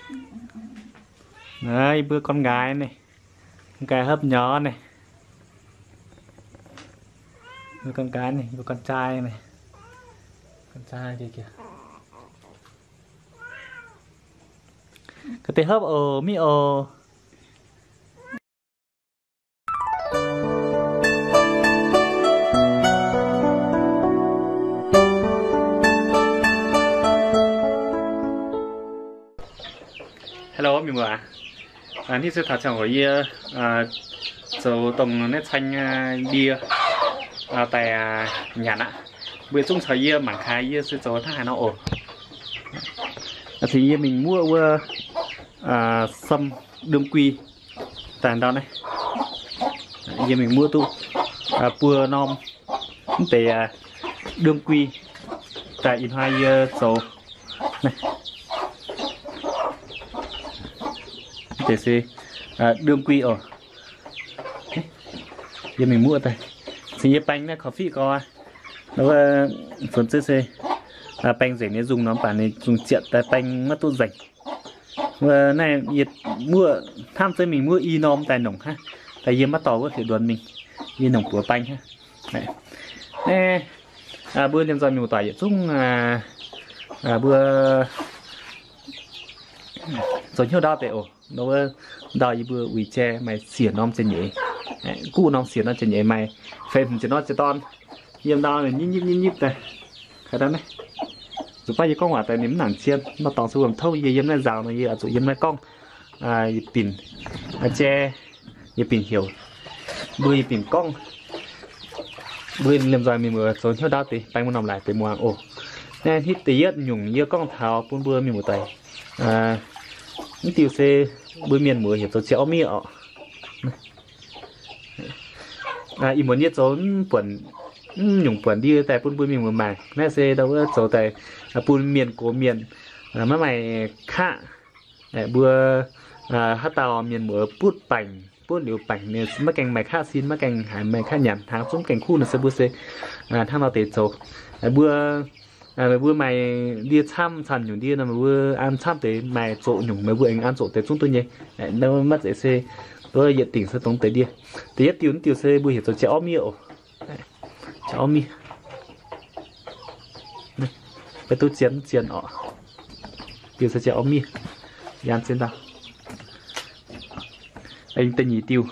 Naaiv yie mbuo con gái naaiv, con gái hấp nho naaiv. Con gái naaiv, con trai naaiv, con trai kìa. Ga'deix hấp oc, mingh oc. Hello mienh muoz, hnangv se taux ziangh hoc yie zoux dongh naaiv caanh ndie daaih nyanc aqv. Mbuo zungv caux yie mangc gaax yie se zoux hnangv haaix nor oc. Cingx yie mingh muoqv wuov sâm đương quy daaih ndau naaiv. Yie mingh muoqv duqv buo norm mv deix đương quy daaih ih hnoi yie zoux naaiv. Mv deix se đương quy oc. Yie mingh muoqv daaih. Cingx yie baeng naaiv coffee gau aqv. Wuov funx zeiv se baeng nzengc nyei nzungh nor, mv baac ninh zungh zietc daaih baeng maiv duqv nzengc. Wuov naaiv yie muoqv hnamv zeiv mingh muoqv i norm daaih nongc hnangv, daaih yie maiv dorh wuov hlieqv-nduonx mingh, yie nongc buoz baeng hnangv. Naaiv mbuo liemh nzoih mienh muoz-doic yietc zungv mbuo zoux hnyouv ndau deix oc. Nor wuov ndau yie mbuo uix jai maaih siec norm jai-nyeiz, guv norm siec norm jai-nyeiz maaih feix hmz jiex norm jiex dorn. Yiem ndau nyipv nyipv nyipv nyipv daaih. Haaix dauh naaiv zuqc baav yie gorngv waac daaih ninh mv nangc zien, maaih dorngx se wuom touv yie yiem naaiv nzaaux nor yie oix zuqc yiem naaiv gorngv. Yie binc jai, yie binc heuc, mbuo yie binc gorngv. Mbuo liemh nzoih mienh muoz zoux hnyouv ndau deix baeng mbuo norm laaix deix muangx oc. Naaiv hitv da'yietv nyungc yie gorngv taux bun mbuo mienh muoz-doic. Mv diuh se mbuo mienh muoz heuc zoux jai orv miev oc. Ih muonz yie zoux mv buonc, mv nyungc buonc ndie daaih bun mbuo mienh muoz mangc. Naaiv se ndau wuov zoux daaih bun mienh gox mienh maiv maaih kaqv. Mbuo haaix dauh mienh muoz butv baengc, butv liuz baengc ninh maiv gaengh maaih kaqv sin, maiv gaengh haiz maaih kaqv nyanc, hnaangx zungv gaengh kuv nor se mbuo se hnangv nor deix zoux. Mbuo, meih mbuo maaih ndie camv, camv nyungc ndie nor meih mbuo an camv deix maaih zoqc nyungc, meih mbuo aengx an zoqc deix zungv duqv nyei. Maiv zeiz se yietc dingc se dongh deix ndie. Da'yietv diuh, diuh se mbuo heuc zoux jai orv miev oc. Jai orv miev. Beiv duqv zien mv zien oc. Diuh se jai orv miev. Yan zien ndau. Aengx da'nyeic diuh.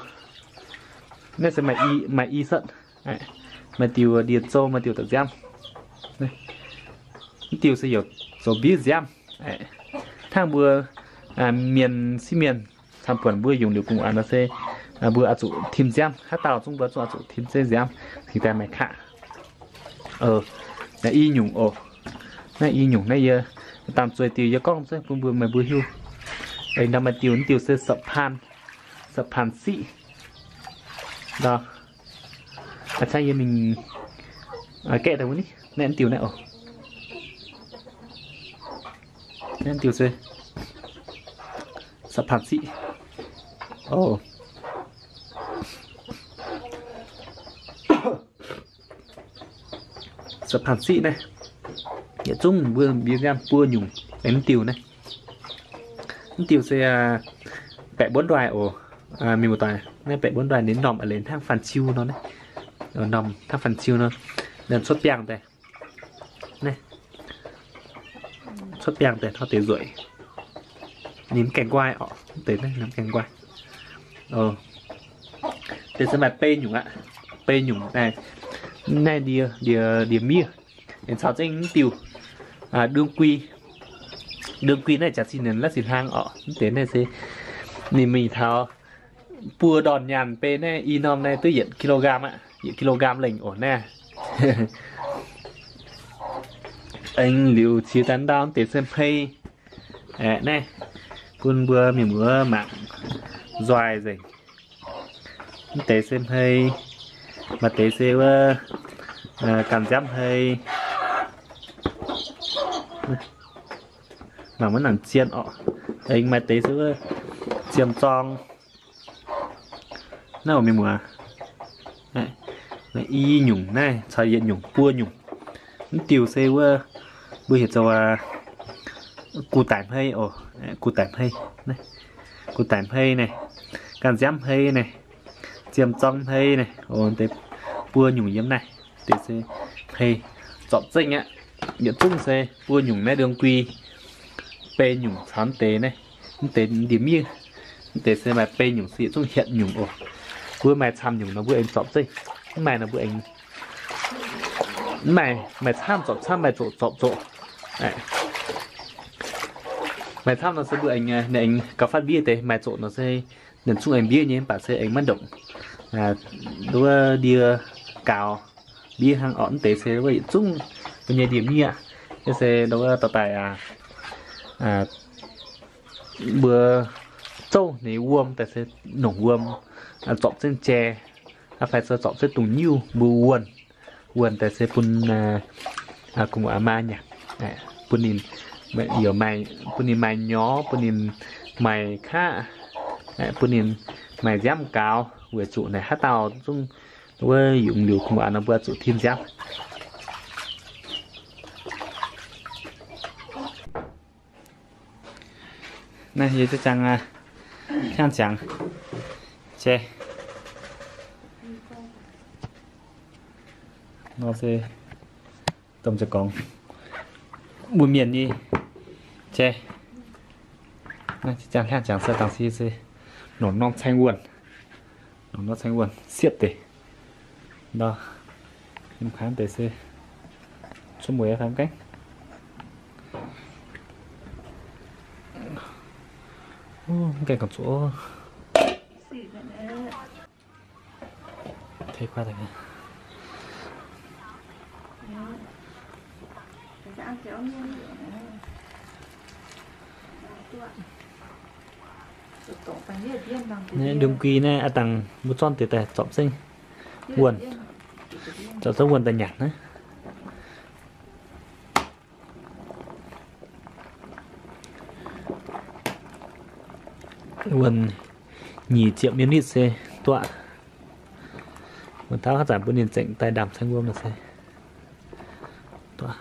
Naaiv se maaih i, maaih i setv. Maaih diuh ndie-zouv, maaih diuh da'nziaamv. Mv diuh se yaac zoux mbiuv nziaamv. Hnangv mbuo mienh sieqv mienh camv-buonc mbuo yungz liuz gu'nguaaz nor se mbuo oix zuqc tim nziaamv. Haaix dauh zungv mbuo zungv oix zuqc tim zeiv nziaamv cingx daaih maaih kaqv. Naaiv i nyungc oc. Naaiv i nyungc naaiv yie dangh zueiz diuh yie gorngv zeiv bun mbuo meih mbuo hiuv. Aengx ndau maaih diuh, diuh se สะพาน สิริ ndau. A'cangv yie mingh gaeqv daaih wuov ni, naaiv diuh naaiv oc. Naaiv diuh se สะพาน สิริ oc. สะพาน สิริ naaiv yietc zungv mbuo mbiuv nziaamv buo nyungc. Aengx mv diuh naaiv, mv diuh se baeqc mbuonv ndoih oc. Mienh muoz-doic, naaiv baeqc mbuonv ndoih ninh normh a'leiz hnangv fanh ciu nor naaiv, normh hnangv fanh ciu nor, cuotv biangh daaih. Naaiv cuotv biangh daaih hnangv deix nzueic. Ninh mv gaengh nquaih oc, deix naaiv ninh mv gaengh nquaih. Deix se maaih bei nyungc aqv, bei nyungc daaih. Naaiv ndie, ndie, ndie miev. Aengx caux zengv mv diuh đương quy. Đương quy naaiv jaax zinh ninh la'sic hlang oc. Mv deix naaiv se ninh mingh taux buo ndorn nyaanh bei naaiv i norm naaiv duqv yietc kilogram aqv, yietc kilogram lengh oc naaiv. Aengx liuz qiex daaih ndau mv deix se hmei. Aeqv, naaiv bun mbuo mienh muoz mangc nzoih nzengc. Mv deix se hmei, maaih deix se wuov ganh nziaamv hmei. Mangc maiv nangc zien oc. Aengx maaih deix se wuov ziemh zorng. Naaiv oc mienh muoz, i nyungc naaiv caux yietc nyungc buo nyungc. Mv diuh se wuov mbuo heuc zoux Gu daic hmei oc, gu daic hmei, gu daic hmei naaic, ganh nziaamv hmei naaic, ziemx zorng hmei naaic, deix buo nyungc yiem naaiv. Deix se hmei zorpc zengv aqv. Yietc zungv se buo nyungc naaiv ndongc gui, bei nyungc caux deix naaiv, mv deix ndie-miev, mv deix se maaih bei nyungc se yietc zungv hietc nyungc oc. Mbuo maaih camv nyungc nor mbuo aengx zorpc zengv, mv maaih nor mbuo aengx, mv maaih, maaih camv zorpc camv, maaih zoqc zorpc zoqc. Maaih camv nor se mbuo aengx, ninh aengx gauh fatv mbiev deix, maaih zoqc nor se ninh zungv aengx mbiev nyei, mv baac se aengx maiv ndongc wuov ndie gaaux mbiev hnangv orqc. Mv deix se wuov yietc zungv mbuo nyei ndie-miev aqv. Yie se wuov dorh daaih mbuo zouv ninh wuom daaih se nongc wuom, zorpc zengv jai, fai se zorpc zengv dungz nyiuv mbuo wuonh, wuonh daaih se bun gu'nguaaz maa nyanc, bun ninh maaih, bun ninh maaih nyorx, bun ninh maaih kaqv, bun ninh maaih nziaamv gaux, weic zuqc naaic haaix dauh zungv wuov yungz liuz gu'nguaaz nor mbuo zuqc tim nziaamv. Naaiv yie ziangh, hnyangx ziangx, jai, nor se domh nza'gorngx mbuo mienh nyei jai. Naaiv ziangh hnyangx ziangx se dangh si se nongc norm caeng wuonh, nongc norm caeng wuonh siepv deix. Nor, yiem kangv deix se cuotv mueiz fai mv gaengh. Mv gaengh gauh zuqc. Ndongc gui naaiv aqv, dangh mbuo zorqv deix daaih zorpc zengv wuonh, zorpc zengv wuonh daaih nyanc naaiv. Wuonh nyic ziepc minit se duqv. Wuonh tauv haaix zanc bun ninh zengc daaih ndaamv caeng wuom nor se duqv.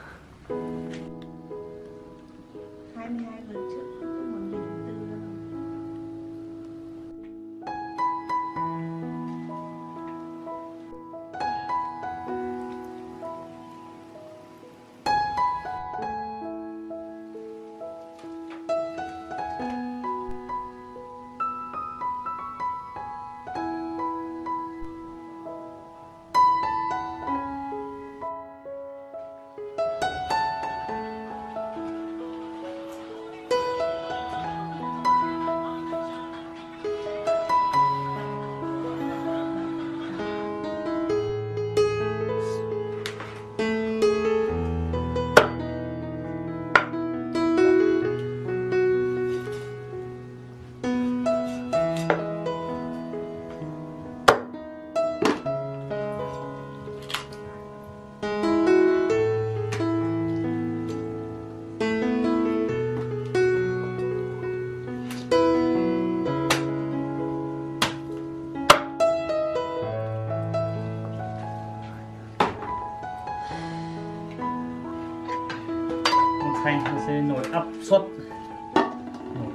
Nor se nor aqv cuotv.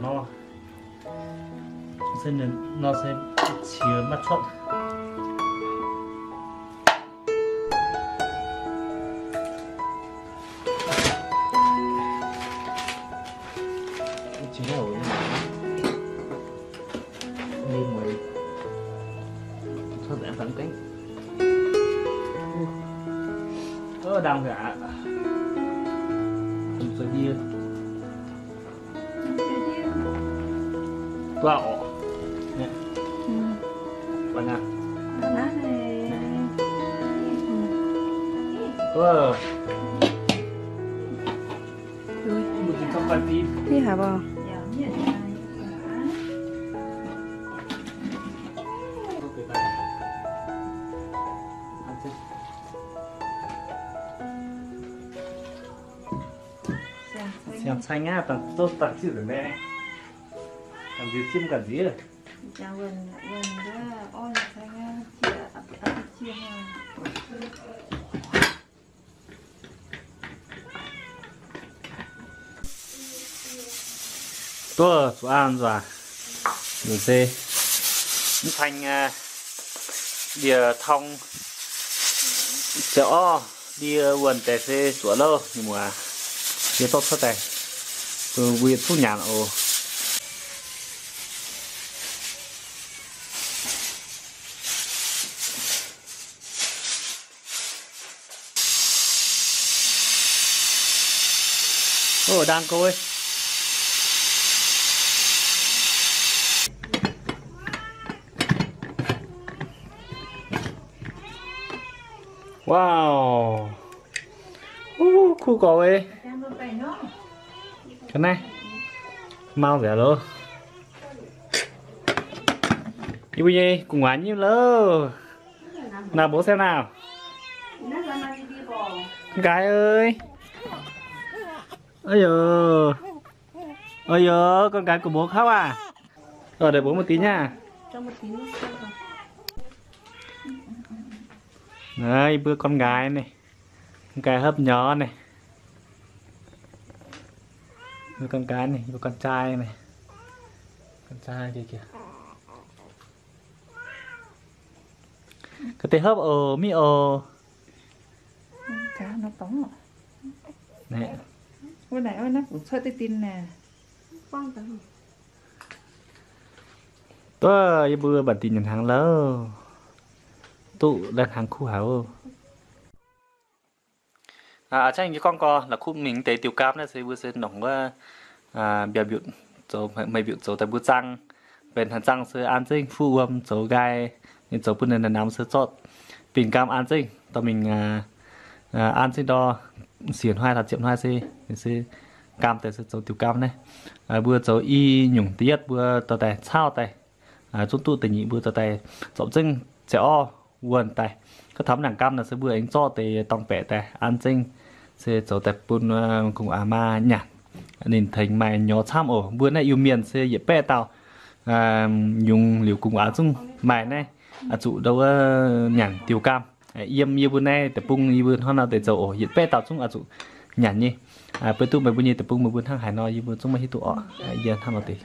Nor, nor se, nor se qiex maiv cuotv. Ơ, đang hả? Duqv oc. Ơ. Ni hả bò? Siang caeng aqv, dangh zouv daaih ziouc nzengc maengh. Ganh nziex zimv ganh nziex. Duqv zuqc an nzuonx, nzunc se mv caeng ndie-tong ziouc orv, ndie wuonh deix se zuoqc louh nyei muoz. Yie zorqv cuotv daaih bun mbuo yietc zungv nyanc oc. Ov, ndang go. Wow. Kuv gorx wuov. Ga'naaiv mau nzengc loh. Yie mbuo nyei gu'nguaaz nyei loh. Naaiv mbuo se naaiv. Nqaai ơi. Ov, ov, con gái của bố khóc à? Ov, để bố một tí nha. Naaiv yie mbuo con gái naaiv. Ga'naaiv hopv nyorx naaiv. Con gái naaiv, con trai naaiv. Con trai kìa kìa. Ga'deix hopv oc, mingh oc. Duqv yie mbuo mbatc dinh nyanc hnaangx lauh. Duqv lai hnaangx kuv haic oc. Aa, a'ciangv yie gorngv gorx la'kuqv mingh deix diuh gaam naaiv se mbuo se nongc wuov mbiauz mbiutc zoux, meih mbiutc zoux daaih mbuo zaang, benx haaix zaang se an zengv fuqv wuom zoux nqaai, ninh zoux bun ninh namx se zorqv bingh gaam an zengv dorh mingh an zengv ndor, siec hnoi taux ziepc hnoi se, se gaam deix se zoux diuh gaam naaiv. Mbuo zoux i nyungc da'yietv mbuo dorh daaih caauv daaih, zungv duqv da'nyeic mbuo dorh daaih zorpc zengv ziouc orv wuonh daaih. Gorngv taux mv nangc gaam naaic se mbuo aengx zorqv deix dorngh baeqc daaih an zengv se zoux daaih bun gu'nguaaz maa nyanc. Ninh tengx maaih nyorx camv oc. Mbuo naaiv Iu-Mienh se yietc baeqv dauh yungz liuz gu'nguaaz zungv maaih naaiv oix zuqc ndau wuov nyanc diuh gaam. Yiem yie mbuo naaiv deic-bung yie mbuo hnangv nor deix zoux oc, yietc baeqv dauh zungv oix zuqc nyanc nyei. Beiv duqv meih mbuo nyei deic-bung meih mbuo hnangv haaix nor yie mbuo zungv maiv hiuv duqv orqc. Yie hnangv nor deix.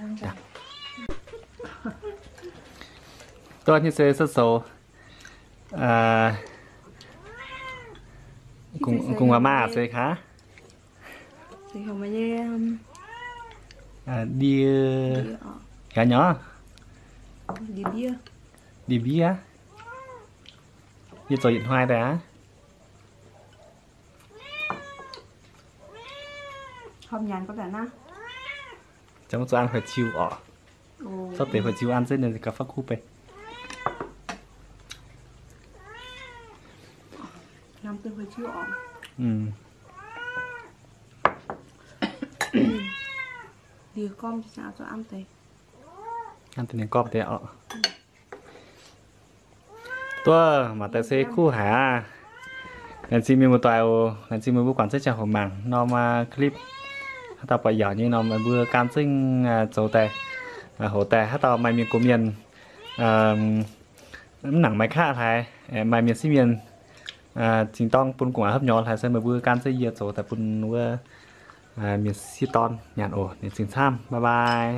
Duqv nyei se sou sou. Gu'nguaaz maa se kaav. Ndie, gaax nyei, ndie mbiev. Yie zoux yietc hnoi daaih aqv. Zoux an hoic ziu orqc. Zorqv deix hoic ziu an zengv ninh gauh fav kuv bei. An deix ninh gormv deix orqc. Duqv maac daaih se kuv haic aqv. Laengz zingh mienh muoz-doic oc. Laengz zingh meih mbuo guangc zengv ziangh hoc mangc norm clip. Haaix dauh buatc yaauc nyei nor meih mbuo gan zengv zoux daaih, hoc daaih. Haaix dauh maaih mienh gox mienh, mv nangc maaih qaqv hlaaix, maaih mienh sieqv mienh, zingh dorng bun gu'nguaaz hopv nyorx hlaaix se meih mbuo gan zengv yie zoux daaih bun wuov mienh sieqv dorn nyanc oc. Laengz zingh camv. Bye bye.